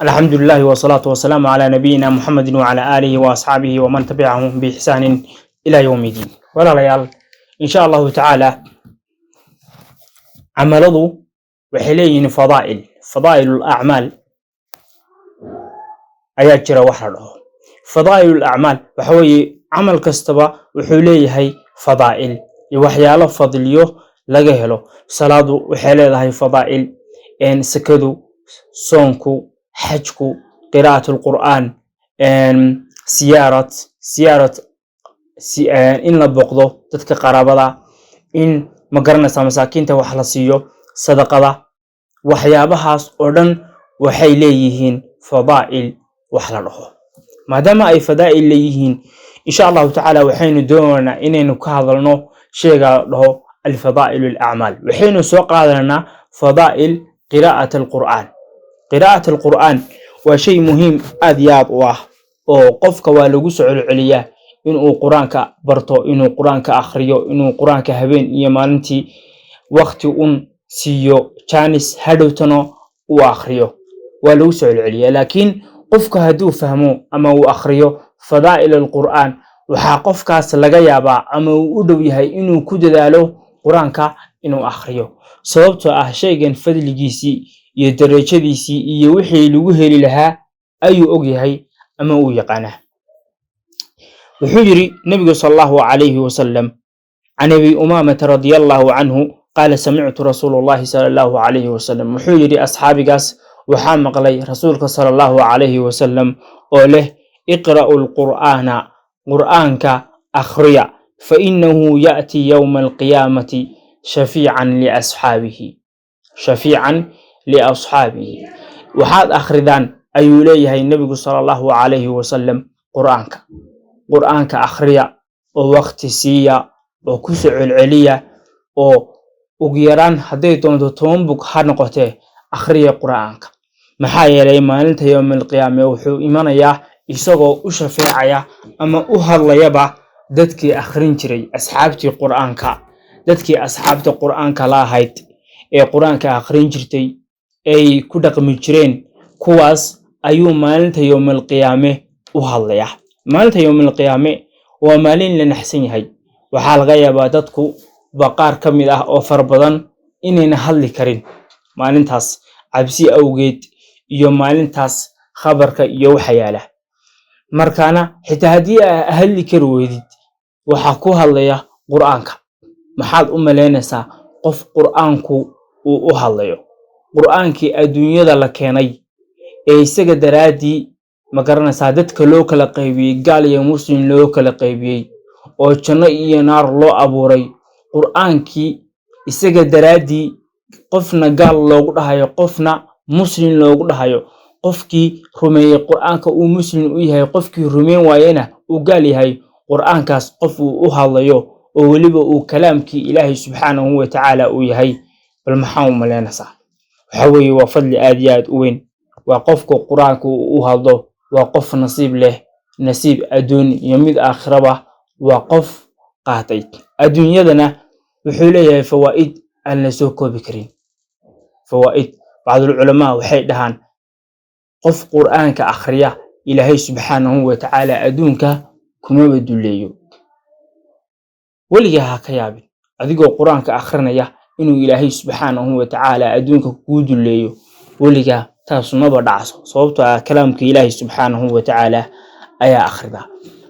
الحمد لله والصلاة والسلام على نبينا محمد وعلى آله وأصحابه ومن تبعهم بإحسان إلى يوم الدين. Walaalayaal, إن شاء الله تعالى camaladu waxay leeyihiin fadaa'il, fadaa'il الأعمال ayaa jira. Wax la dhaho fadaa'il الأعمال waxa weeye camal kastaba wuxuu leeyahay fadaa'il iyo waxyaalo fadliyo laga helo. Salaadu waxay leedahay fadaa'il, sakadu, soonku, xajku, qiraa'at الqur'aan, siyaarat, in la booqdo dadka qaraabada, in ma garanaysaa masaakiinta wax la siiyo, sadaqada, waxyaabahaas oo dhan waxay leeyihiin fadaa'il wax la dhaho. Maadaama ay fadaa'il leeyihiin، إن شاء الله تعالى waxaynu doonaynaa inaynu ka hadalno sheyga la dhaho الفضائل الأعمال. Waxaynu soo qaadanaynaa fadaa'il qiraa'at الqur'aan. Qiraa'at الqur'aan waa shay muhiim aad iyo aad u ah oo qofka waa lagu soo celceliyaa inuu Qur-aanka barto, inuu Qur-aanka akhriyo, inuu Qur-aanka habeen iyo maalintii waqti un siiyo, jaanis hadhowtana uu akhriyo, waa lagu soo celceliyaa. Laakiin qofka hadduu fahmo ama uu akhriyo fadaa'il الqur'aan, waxaa qofkaas laga yaabaa ama uu u dhow yahay inuu ku dadaalo Qur-aanka inuu akhriyo, sababtoo ah shaygan fadligiisii iyo darajadiisii iyo wixii lagu heli lahaa ayuu og yahay ama uu yaqaanaa. Wuxuu yidhi nabigu صلى الله عليه وسلم: عن أبي أمامة رضي الله عنه قال: سمعت رسول الله صلى الله عليه وسلم. Wuxuu yidhi asxaabigaas: waxaa maqlay rasuulka صلى الله عليه وسلم oo leh: اقرءوا القرآن, qur'aanka akhriya, فإنه يأتي يوم القيامة شفيعا لأصحابه، شفيعا لأصحابه. Waxaad akhridaan, ayuu leeyahay nebigu صلى الله عليه وسلم, Qur'aanka. Qur'aanka akhriya oo waqti siiya oo ku soo celceliya, oo ugu yaraan hadday doonto 10 bug ha noqotee, akhriya Qur'aanka. Maxaa yeelay, maalinta yowmalqiyaame wuxuu imanayaa isagoo u shafeecaya ama u hadlayaba dadkii akhrin jiray, asxaabtii Qur'aanka, dadkii asxaabta Qur'aanka la ahayd ee Qur'aanka akhrin jirtay, ay ku dhaqmi jireen, kuwaas ayuu maalinta yowmalqiyaame u hadlayaa. Maalinta yowmalqiyaame waa maalin la naxsan yahay. Waxaa laga yaabaa dadku ba qaar ka mid ah oo fara badan inayna hadli karin maalintaas cabsi awgeed iyo maalintaas khabarka iyo waxa yaala. Markaana xitaa haddii aa hadli kari weydid, waxaa ku hadlaya Qur'aanka. Maxaad u malaynaysaa qof Qur'aanku uu u hadlayo, Qur'aankii adduunyada la keenay ee isaga daraaddii, ma garanaysaa, dadka loo kala qaybiyey, gaal iyo muslim loo kala qaybiyey, oo janno iyo naar loo abuuray, Qur'aankii isaga daraaddii qofna gaal loogu dhahayo, qofna muslim loogu dhahayo, qofkii rumeeyey Qur'aanka uu muslim u yahay, qofkii rumeyn waayena uu gaal yahay, Qur'aankaas qof uu u hadlayo oo weliba uu kalaamkii Ilaahay سبحانه وتعالى uu yahay, bal maxaa u malaynaysaa? Waxa weeye waa fadli aad iyo aad u weyn. Waa qofka Qur-aanka uu u hadlo waa qof nasiib leh, nasiib adduun iyo mid aakhiraba waa qof qaatay. Adduunyadana wuxuu leeyahay fawaa'id aan la soo koobi karin. Fawaa'id بعض العلماء waxay dhahaan qof Qur'aanka akhriya Ilaahay سبحانه وتعالى adduunka kumaba duleeyo. Weligaa ha ka yaabin adigoo Qur-aanka akhrinaya inuu Ilaahay سبحانه وتعالى adduunka kuu duleeyo. Weligaa taas maba dhacso, sababtoo ah kalaamka Ilaahay سبحانه وتعالى ayaa akhrida.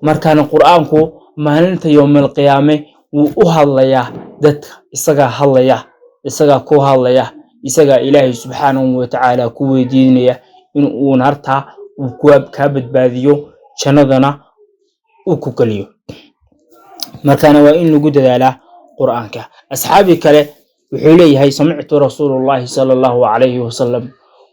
Markaana Qur-aanku maalinta yowmalqiyaame wuu u hadlayaa dadka, isagaa hadlaya, isagaa ku hadlaya, isagaa Ilaahay سبحانه وتعالى ku weydiinaya in uu naartaa uu kaa badbaadiyo, jannadana uu ku geliyo. Markaana waa in lagu dadaalaa Qur-aanka. Asxaabi kale wuxuu leeyahay: سمعت رسول الله صلى الله عليه وسلم,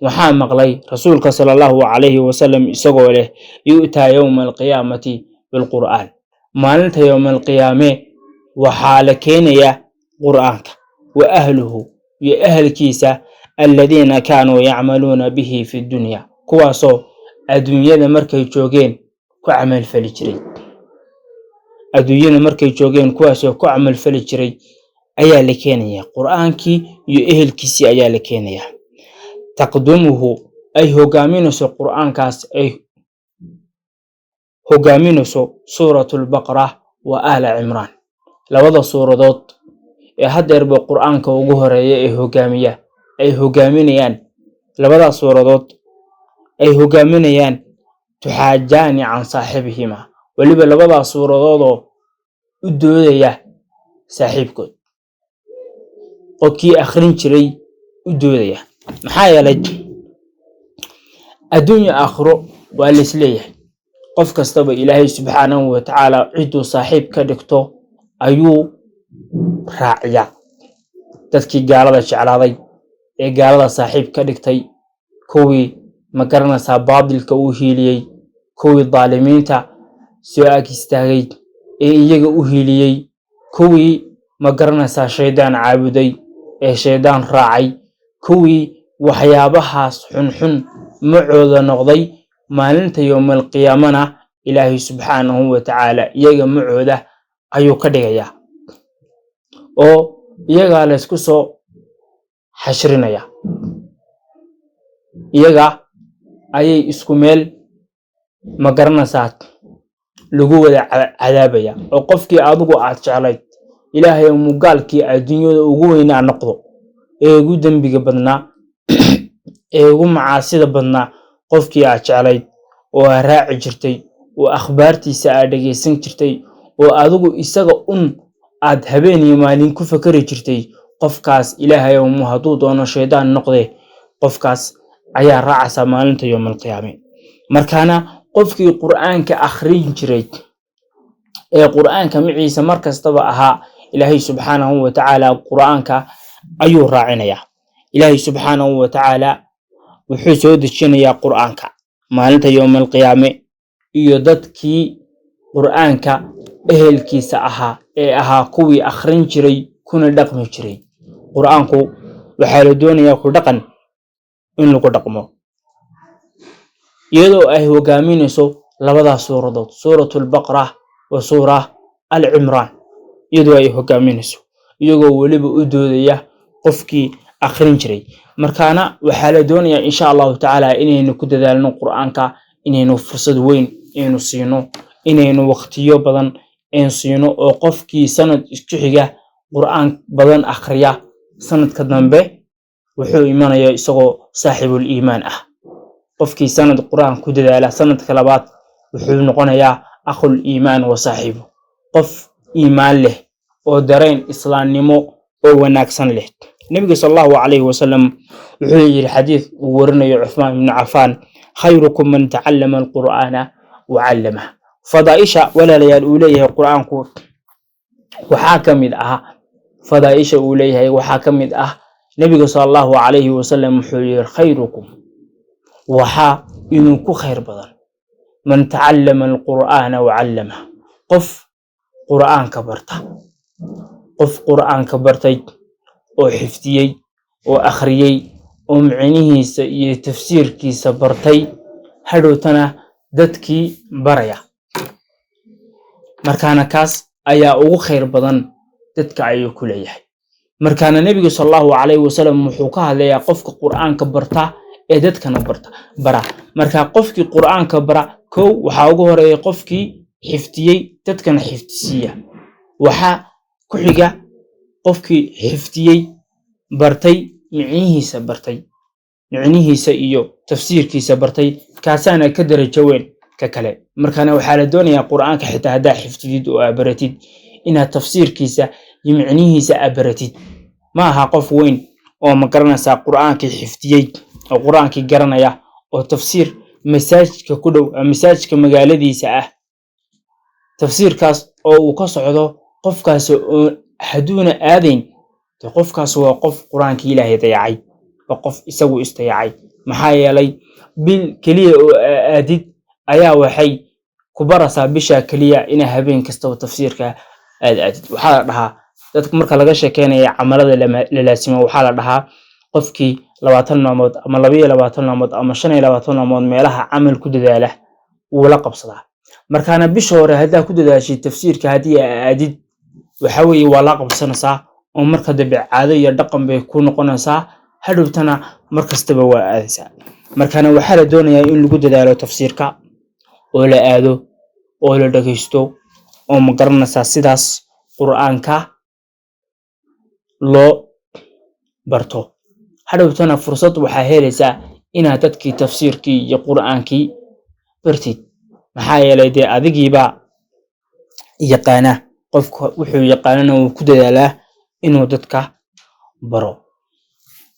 waxaa maqlay rasuulka صلى الله عليه وسلم isagoo leh: يؤتى يوم القيامة بالقرآن, maalinta yowmalqiyaame waxaa la keenayaa Qur'aanka, وأهله, iyo ahalkiisa, الذين كانوا يعملون به في الدنيا, kuwaasoo adduunyada markay joogeen ku camalfali jiray. Adduunyada markay joogeen kuwaasoo ku camalfali jiray ayaa la keenayaa. Qur'aankii iyo ehelkiisii ayaa la keenayaa. تقدمه ay hogaaminayso qur'aankaas, ay hogaaminayso Suuratulbaqara wa Aala Cimraan, labada suuradood ee haddeerba qur'aanka ugu horeeya ee hogaamiya, ay hogaaminayaan labadaas suuradood ay hogaaminayaan. Tuxaajaani can saaxibihima, weliba labadaas suuradoodoo u doodaya saaxiibkood oo kii akhrin jiray u doodaya. Maxaa yeelay, adduunya aakhiro waa laisleeyahay, qof kastaba Ilaahay subxaanahu wa tacaala cidduu saaxiib ka dhigto ayuu raaciyaa. Dadkii gaalada jeclaaday ee gaalada saaxiib ka dhigtay, kuwii, ma garanaysaa, baadilka u hiiliyey, kuwii daalimiinta soo ag istaagay ee iyaga u hiiliyey, kuwii, ma garanaysaa, shaydaan caabuday ee shaydaan raacay, kuwii waxyaabahaas xunxun macooda noqday, maalinta yowmalqiyaamana Ilaahay subxaanahu wa tacaala iyaga macooda ayuu ka dhigayaa oo iyagaa laysku soo xashrinaya, iyaga ayay isku meel, ma garanaysaa, lagu wada cadaabaya. Oo qofkii adigu aad jeclayd, Ilaahay mugaalkii adduunyada ugu weynaa noqdo, ee ugu dembiga badnaa, ee ugu macaasida badnaa, qofkii aad jeclayd oo aad raaci jirtay oo akhbaartiisa aad dhegaysan jirtay oo adigu isaga un aad habeen iyo maalin ku fakari jirtay, qofkaas, Ilaahay mu hadduu doono shaydaan noqde, qofkaas ayaa raacaysaa maalinta yowmalqiyaame. Markaana qofkii qur'aanka akhrin jiray ee qur'aanka maciisa mar kastaba ahaa, Ilaahay subxaanahu wa tacaala qur'aanka ayuu raacinayaa. Ilaahay subxaanahu wa tacaala wuxuu soo dejinayaa qur'aanka maalinta yowmalqiyaame iyo dadkii qur'aanka ehelkiisa ahaa ee ahaa kuwii akhrin jiray kuna dhaqmi jiray. Qur'aanku waxaa la doonayaa ku dhaqan, in lagu dhaqmo, iyadoo ay hogaaminayso labadaas suuradood, Suuratulbaqara wa Suura Alcimraan, iyadoo ay hogaaminayso, iyagoo weliba u doodaya qofkii akhrin jiray. Markaana waxaa la doonayaa, insha Allahu tacaala, inaynu ku dadaalno qur'aanka, inaynu fursad weyn aynu siino, inaynu waqtiyo badan aynu siino, oo qofkii sanad isku xiga qur'aan badan akhriya, sanadka dambe wuxuu imanayaa isagoo saaxibul iimaan ah. Qofkii sanad qur'aan ku dadaala, sanadka labaad wuxuu noqonayaa akhul iimaan wa saaxibu, qof iimaan leh oo dareen islaamnimo oo wanaagsan leh. Nebiga sal Allahu calayhi wasalam wuxuu yidhi, xadiis uu warinayo Cuthmaan ibnu Cafaan: "Khayrukum man tacallama alqur'aana wa callamah." Fadaaisha, walaalayaal, uu leeyahay qur'aanku waxaa ka mid ah, fadaaisha uu leeyahay waxaa ka mid ah, nebiga sal Allahu calayhi wasalam wuxuu yidhi: "Khayrukum, waxaa idinku khayr badan, man tacallama alqur'aana wa callamah," qof qur'aanka barta, qof qur'aanka bartay oo xifdiyey oo akhriyey oo micnihiisa iyo tafsiirkiisa bartay, hadhowtana dadkii baraya. Markaana kaas ayaa ugu khayr badan dadka ayuu ku leeyahay. Markaana nebigu sal Allahu calayhi wasalam wuxuu ka hadlayaa qofka qur'aanka barta ee dadkana barta bara. Marka qofkii qur'aanka bara, kow waxaa ugu horeeya qofkii xifdiyey, dadkana xifdisiiya. Waxaa ku xiga qofkii xifdiyey, bartay micnihiisa, bartay micnihiisa iyo tafsiirkiisa bartay, kaasaana ka darajo weyn ka kale. Markaana waxaa la doonayaa qur'aanka, xitaa haddaa xifdidid oo aa baratid, inaad tafsiirkiisa iyo micnihiisa aa baratid. Ma aha qof weyn oo, ma garanaysaa, qur'aankii xifdiyey oo qur'aankii garanaya oo tafsiir masaajidka ku dhow ama masaajidka magaaladiisa ah tafsiirkaas oo uu ka socdo, qofkaas oo hadduuna aadayn de, qofkaas waa qof qur'aankii Ilaahay dayacay, waa qof isagu isdayacay. Maxaa yeelay, bil keliya oo aadid ayaa waxay ku baraysaa bisha keliya inaa habeen kastaba tafsiirka aad aadid. Waxaa la dhahaa, dadka marka laga sheekeynaya camalada la laasimo, waxaa la dhahaa qofkii 20 maalmood ama 22 maalmood ama 25 maalmood meelaha camal ku dadaala, wuu la qabsadaa. Markaana bisha hore haddaa ku dadaashid tafsiirka, haddii aa aadid, waxa weeye waa la qabsanaysaa oo marka dambe caado iyo dhaqan bay ku noqonaysaa, hadhowtana mar kastaba waa aadaysaa. Markana waxaa la doonayaa in lagu dadaalo tafsiirka oo la aado oo la dhageysto oo, ma garanaysaa, sidaas Qur-aanka loo barto. Hadhowtana fursad waxaa helaysaa inaad dadkii tafsiirkii iyo Qur-aankii bartid, maxaa yeelay dee adigiiba yaqaana. Qofka wuxuu yaqaanana wuu ku dadaalaa inuu dadka baro.